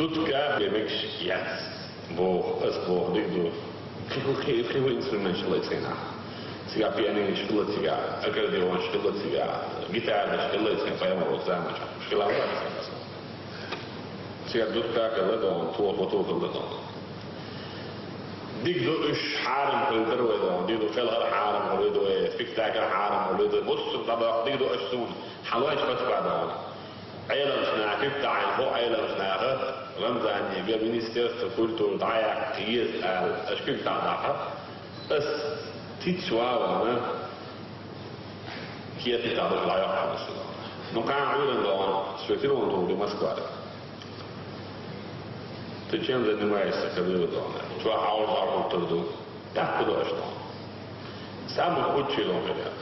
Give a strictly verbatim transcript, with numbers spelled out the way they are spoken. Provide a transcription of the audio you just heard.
Дутка бемекш яц. Бо, ас бо, дик ду. Хи-, хи-, хи-, хи-, инструмент шла цена. Цига пианиниш хила цига, аккордеонш хила цига, гитараш хила цига, поэма вот замача. Шила вот. Цига дутка кала дон, туа фото кала дон. Дик ду уж харам кулдер ве дон, дик ду фелхар харам кулдер ве, спектакль харам кулдер ве, муссум табак дик ду уж сун, халвач патка дон. Айлам шнахи, тайн хо айлам шнаха, Рамзани ге Министерство культуры дая киез ал, ашкил тадаха. Ас тит швавана, киет тадаш лайок хамасила. Ну, кан уйран дон, светил он тугли Москва. Ты чем занимаешься, когда вы дома? Чё, а он там турду? Так точно. Самый худший дом, ребят.